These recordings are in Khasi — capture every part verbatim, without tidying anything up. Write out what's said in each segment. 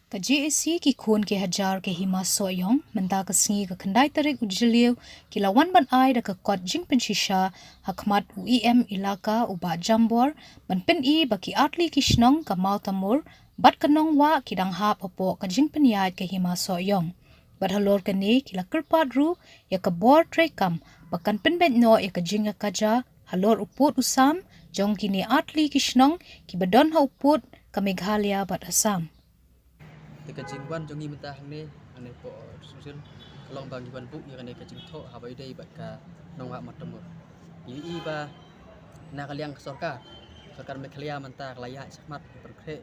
Ka J A C ki khun ki hajar ka Hima Sohiong, mynta ka sngi ka khyndai tarik u Jylliew, ki la wan ban ai da ka kot jingpynshisha ha khmat u E M Elaka u Bah Jambor, ban pyni ba ki artylli ki shnong ka Mawtamur bad ka Nongwah ki dang hap hapoh ka jingpynïaid ka Hima Sohiong. Bad halor kane ki la kyrpad ruh ïa ka bor treikam ba kan pynbeit noh ïa ka jingïakajia halor u pud u sam jong kine artylli ki shnong kiba don ha u pud ka Meghalaya bad Assam. Te ka jingwan jong ngi mynta hangne, hangne hapoh Sumsel, ka long ba ngi wan buh ïa kane ka jingthoh haba ïadei bad ka Nongwah Mawtamur. Ngi i ba na ka liang ka sorkar, sorkar Meghalaya mynta ka la ïaid shakhmat ban pynkhreh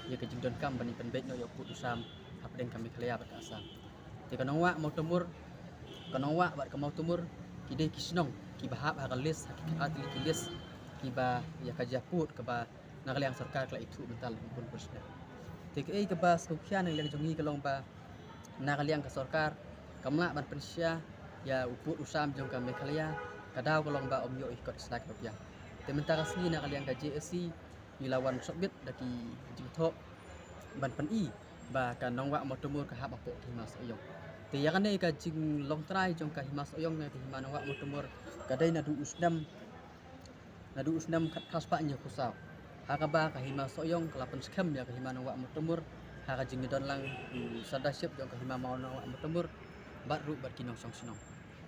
ïa ka jingdonkam ban ïa pynbeit noh ïa u pud u sam hapdeng ka Meghalaya bad ka Assam. Te ka Nongwah Mawtamur, ka Nongwah bad ka Mawtamur ki dei ki shnong kiba hap ha ka list, ha ki artylli ki list kiba ïakajia pud kaba na ka liang sorkar ka la ithuh mynta la bun bun snem. Te kaei kaba sngewkhia na ka liang jong ngi ka long ba na ka liang ka sorkar kam lah ban pynshai ïa u pud u sam jong ka Meghalaya, ka daw ka long ba ym ïoh ïa ki kot ki sla kiba biang. Te mynta ka sngi na ka liang ka J A C ngi la wan submit da ki jingthoh ban pyni ba ka Nongwah Mawtamur ka hap hapoh ka Hima Sohiong. Te ïa kane ka jinglong trai jong ka Hima Sohiong ne ka Hima Nongwah Mawtamur ka dei naduh u snem, naduh u snem khatphra spah hynñiewphew saw, ha kaba ka Hima Sohiong ka la pynskhem ïa ka Hima Nongwah Mawtamur ha ka jingïadon lang u sardar chief jong ka Hima Nongwah Mawtamur bad ruh bad ki nongshong shnong.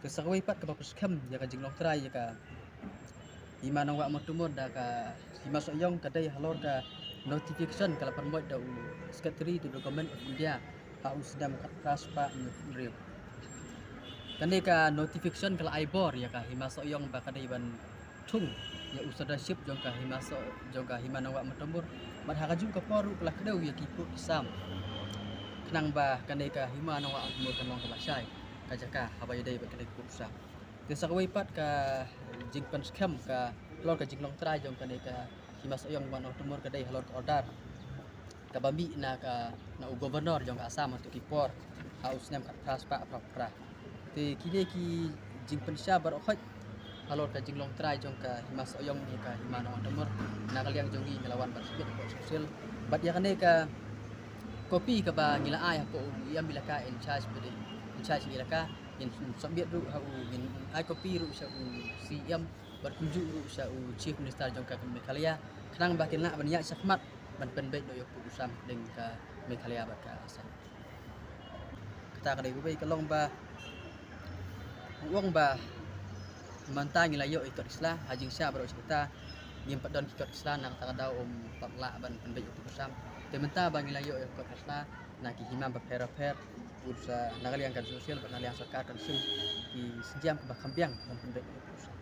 Te sa kawei pat kaba pynskhem ïa ka jinglong trai ïa ka Hima Nongwah Mawtamur da ka Hima Sohiong ka dei halor ka notification ka la pynbeit da u Secretary to the Government of India ha u snem khatphra spah hynñiewphew hynriew. Kane ka notification ka la ai bor ïa ka Hima Sohiong ba ka dei ban thung ïa u sardar chief jong ka Hima So, jong ka Hima Nongwah Mawtamur. Bad ha kajuh ka por ruh ka la kdew ïa ki pud ki sam khnang ba kane ka Hima Nongwah Mawtamur kan long kaba shai ka jaka haba ïadei bad kane ka pud ki sam. Te sa kawei pat ka jingpynskhem ka halor ka jinglong trai jong kane ka Hima Sohiong Nongwah Mawtamur ka dei halor ka order kaba mih na ka, na u Governor jong ka Assam ha kito ki por ha u snem khatphra spah phra phra. Te kine ki jingpynshai baroh khoit halor ka jinglong trai jong ka Hima Sohiong ne ka Hima Nongwah Mawtamur na ka liang jong ngi ngi la wan ban submit hapoh Sumsel. Bad ïa kane ka copy kaba ngi la ai hapoh u E M Elaka, in charge bad in charge Elaka, ngin submit ruh ha u, ngin ai copy ruh sha u C M bad kumjuh ruh sha u Chief Minister jong ka Meghalaya khnang ba kin lah ban ïaid shakhmat ban pynbeit noh ïa u pud u sam hapdeng ka Meghalaya bad ka Assam. Kata ka dei kawei, ka long ba u ong ba mynta ngi la ïoh ïa ki kot ki sla, ha jingshai baroh shi katta ngim pat don ki kot ki sla, na kata ka daw ym pat lah ban pynbeit ïa u pud u sam. Te mynta ba ngi la ïoh ïa ki kot ki sla na ki hima bapher bapher, u sa na ka liang ka Judicial bad na ka liang sorkar kan shim ki sienjam kiba kham biang ban pynbeit ïa u pud u sam.